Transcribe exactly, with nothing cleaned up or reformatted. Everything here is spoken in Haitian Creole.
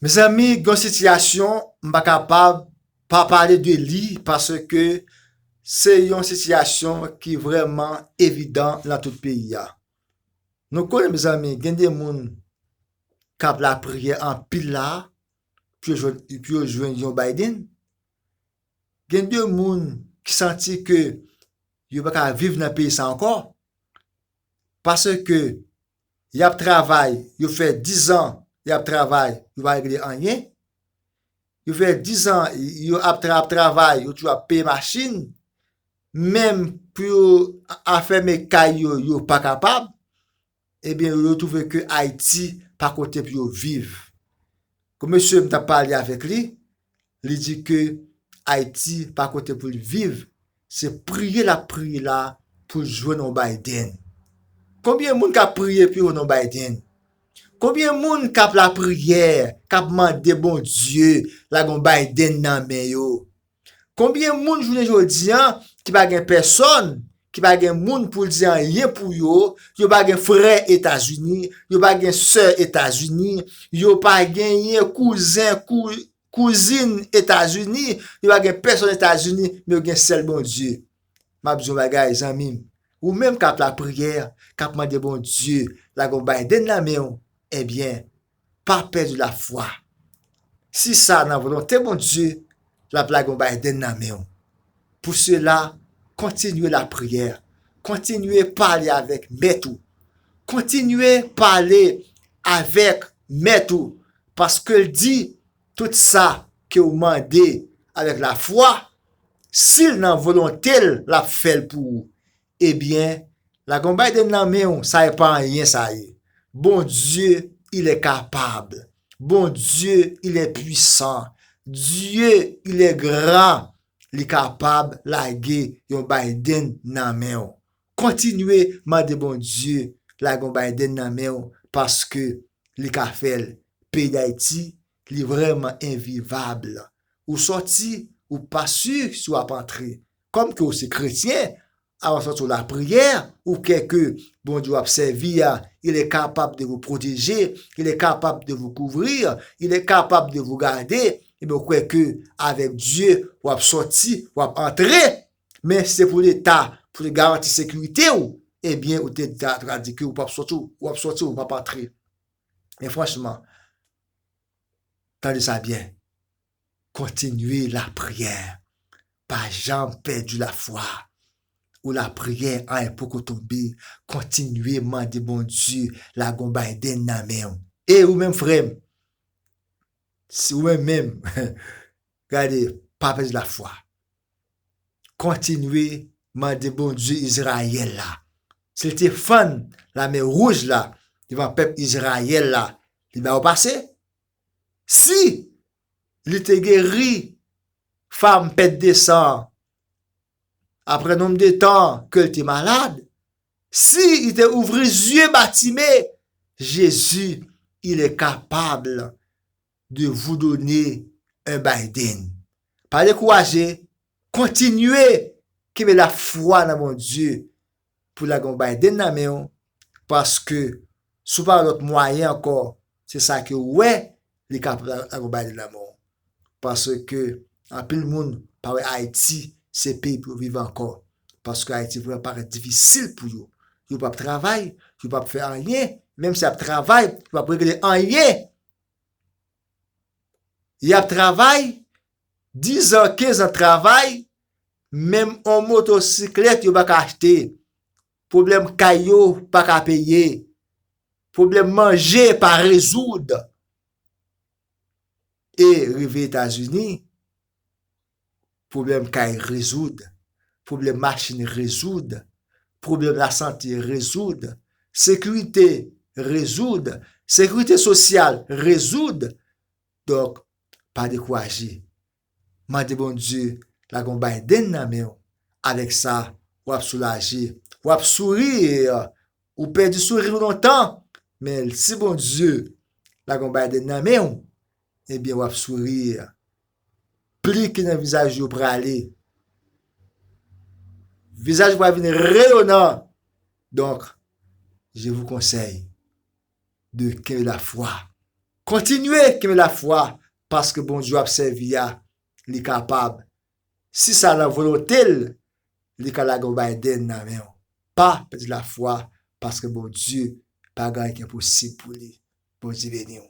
Mezanmi, gen yon sitiyasyon, m pa kapab pa pale de li, paske se yon sitiyasyon ki vrèman evidan nan tout peyi a. Nou konnen, mezanmi, gen de moun k ap lapriyè anpil la, pou yo jwenn, pou yo jwenn yon Biden. Gen de moun ki santi ke yo pa ka viv nan peyi sa ankò, paske y ap travay, yo fè dizan y ap travay, yo pa regle anyen. Yo fè dizan yo ap tra-, ap travay, yo toujou ap peye machin. Menm pou yo a-, afèmen kay yo, yo pa kapab. Ebyen, yo twouve ke Ayiti pa kote pou yo viv. Kon mesye m t ap pale avèk li, li di ke Ayiti pa kote pou l viv, se priye l ap priye la pou l jwenn yon Biden. Konbyen moun k ap priye pou yo jwenn yon Biden? Konbyen moun k ap lapriyè, k ap mande Bondye lage yon Biden nan men yo? Konbyen moun jounen jodi a ki pa gen pèsòn, ki pa gen moun pou l di anyen pou yo, yo pa gen frè Etazini, yo pa gen sè Etazini, yo pa genyen kouzen, kou-, kouzin Etazini, yo pa gen pèsòn Etazini, men yo gen sèl Bondye. M ap di yon bagay, zanmi m. Ou menm k ap lapriyè, k ap mande Bondye lage yon Biden nan men w, ebyen, pa pèdi lafwa. Si sa nan volonte Bondye, l ap lage yon Biden nan men w. Pou sela, kontinye lapriyè. Kontinye pale avèk mèt ou. Kontinye pale avèk mèt ou. Paske l di, tout sa ke w mande avèk lafwa, si l nan volonte l, l ap fè l pou ou. Ebyen, lage yon Biden nan men w, sa e pa anyen sa ye. Bondye, il est capable. Bondye, il est puissant. Dieu, il est grand. Li kapab lage yon Biden nan men w. Kontinye mande Bondye lage yon Biden nan men w, paske li ka fè l. Peyi Dayiti, li vrèman envivab. Ou sòti, ou pa si si w ap antre. Kòm ke w se kretyen, avan w sòti w lapriyè, ou kwè ke Bondye w ap sèvi a, il est capable de vous protéger, il est capable de vous couvrir, il est capable de vous garder, ebyen, ou kwè ke avèk Dye, w ap sòti, w ap antre. Men se pou Leta, pou l garanti sekirite w, ebyen, ou te, ta, ta di ke w p ap sòti, w ap sòti, w p ap antre. Men franchman, tande sa byen. Kontinye lapriyè. Pa janm pèdi lafwa. Ou lapriyè, anyen poko tonbe. Kontinye mande Bondye lage yon Biden nan men w. E ou menm, frè m, si ou menm menm, gade, pa pèdi lafwa. Kontinye mande Bondye Izrayèl la. Si l te fann Lamè Wouj la devan pèp Izrayèl la, li ba yo pase. Si li te geri fanm pèt de san apre nonb de tan ke l te malad, si li te ouvri zye Batime, Jezi, il est capable de vous donner un Biden. Pa dekouraje, kontinye kenbe lafwa nan Bondye pou lage yon Biden nan men w, paske si w pa wè lòt mwayen ankò, se sa ke w wè, li ka lage yon Biden nan men w. Paske anpil moun pa wè Ayiti se peyi pou yo viv ankò. Paske Ayiti vrèman parèt difisil pou yo. Yo p ap travay, yo p ap fè anyen, menm si y ap travay, yo p ap regle anyen. Y ap travay, diz an, kenz an travay, menm on motosiklèt yo pa ka achte. Pwoblèm kay yo pa ka peye. Pwoblèm manje pa rezoud. E rive Etazini, pwoblèm kay rezoud, pwoblèm machin rezoud, pwoblèm lasante rezoud, sekirite rezoud, sekirite sosyal rezoud. Donk, pa dekouraje. Mande Bondye lage yon Biden nan men w. Avèk sa, w ap soulaje, w ap souri, ou pèdi souri w lontan, men si Bondye lage yon Biden nan men w, ebyen, w ap souri. Pli ki nan vizaj yo prale. Vizaj yo pral vin reyonan. Donk, je vous conseille de kenbe lafwa. Kontinye kenbe lafwa, paske Bondye w ap sèvi a, li kapab. Si sa nan volonte l, li ka lage yon Biden nan men w. Pa pèdi lafwa, paske Bondye pa gen anyen ki enposib pou li. Bondye beni w.